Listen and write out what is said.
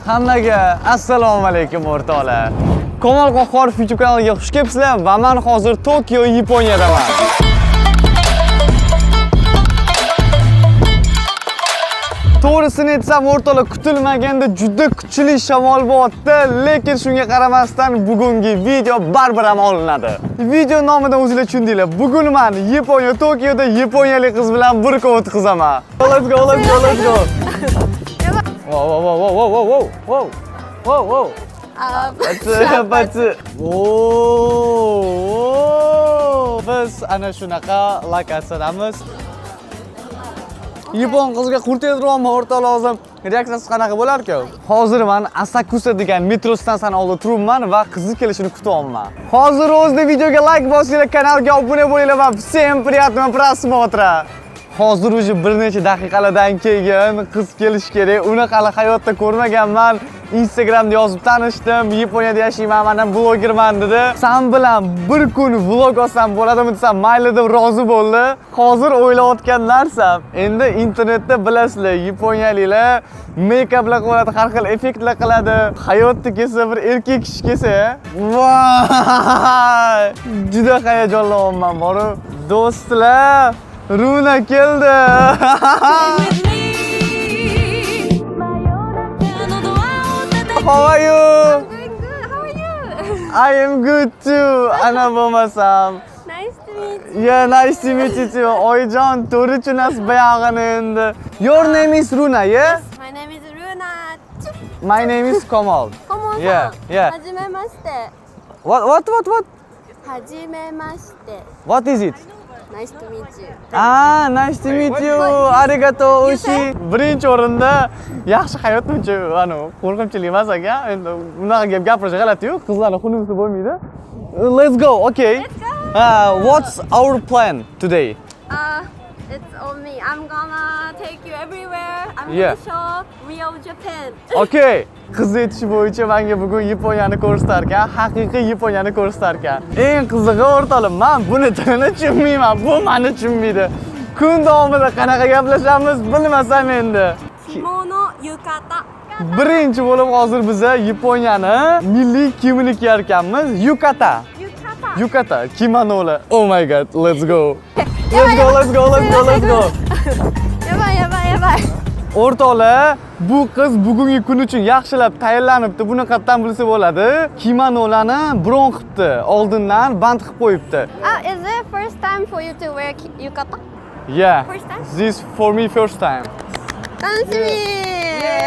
Hammaga assalomu alaykum, o'rtoqlar. Komol Qohhorov YouTube kanaliga xush kelibsizlar va men hozir Tokio, Yaponiyadaman. To'g'risini aytsam, o'rtoqlar, kutilmaganda juda kuchli shamol bo'lyapti, lekin shunga qaramasdan bugungi video baribir ham olinadi. Video nomidan o'zinglar tushundinglar. Bugun men Yaponiya, Tokioda yaponiyalik qiz bilan bir kun o'tkazaman. Let's go, let's go, let's go. Wow, wow, wow, wow, wow, wow, wow. Wow, wow. Patsi, patsi. Oo, biz ana shunaqa lokatsiyadamiz. Yapon qizga qurt yediryapman, o'rtoqlar, hozir reaksiyasi qanaqa bo'larkan? Hozir man Asakusa degan metro stansiyani oldida turibman va qizni kelishini kutyapman. Hozir o'zida videoga like bosinglar, kanalga obuna bo'linglar va всем приятного просмотра. Hozir уже bir necha daqiqalardan keyin qiz kelishi kerak. Uni hali hayotda ko'rmaganman. Instagramda yozib tanishdim. "Yaponiyada yashayman, man ham blogerman", dedi. "San bilan bir kun vlog olsam bo'ladimi?" desam, "Mayli", deb rozi bo'ldi. Hozir o'ylayotgan narsam, endi internetda bilasizlar, yaponiyaliklar make-uplar qiladi, har xil effektlar qiladi. Hayotda kelsa, bir erkak kishi kelsa, voy! Juda hayajonlanyapman borib. Do'stlar, Runa keldi. With me. How are you? Doing good. How are you? I am good too. Ana bo'lmasam. Nice to meet you. Yeah, nice to meet you too. Oyijon, to'g'ri tushunasiz buyog'ini endi. Your name is Runa, yeah? My name is Runa. My name is Kamal. コモンさん。 Yeah. はじめまして。 What? はじめまして。 What is it? Nice to meet you. Ah, nice to meet you. Arigato, ushi. Birinchi o'rinda yaxshi hayot uncha anu qo'rqinchli emas ekan. Endi bunaqa gap gapirish g'alati-yu, qizlarni xunukisi bo'lmaydi. Let's go, okay. Let's go. What's our plan today? It's on me. I'm gonna take you everywhere. I'm gonna show real Japan. Okay. Qiz aytishi bo'yicha menga bugun Yaponiyani ko'rsatar ekan, haqiqiy Yaponiyani ko'rsatar ekan. Eng qizig'i, o'rtoqlar, men buni tilini tushunmayman, bu meni tushunmaydi. Kun davomida qanaqa gaplashamiz, bilmasam endi. Kimono, yukata. Birinchi bo'lib hozir biza Yaponiyani milliy kiyimini kiyar ekanmiz, yukata. Yukata. Yukata, kimonolar. Oh my God, let's go. Let's go, let's go, let's go, let's go. やばいやばいやばい。 O'rtoqlar, bu qiz bugungi kun uchun yaxshilab tayyorlanibdi. Buni qayerdan bilsa bo'ladi? Kimonolarni bron qilibdi, oldindan band qilib qo'yibdi. Ah, is it first time for you to wear yukata? Yeah. First time? This for me first time. 楽しみ。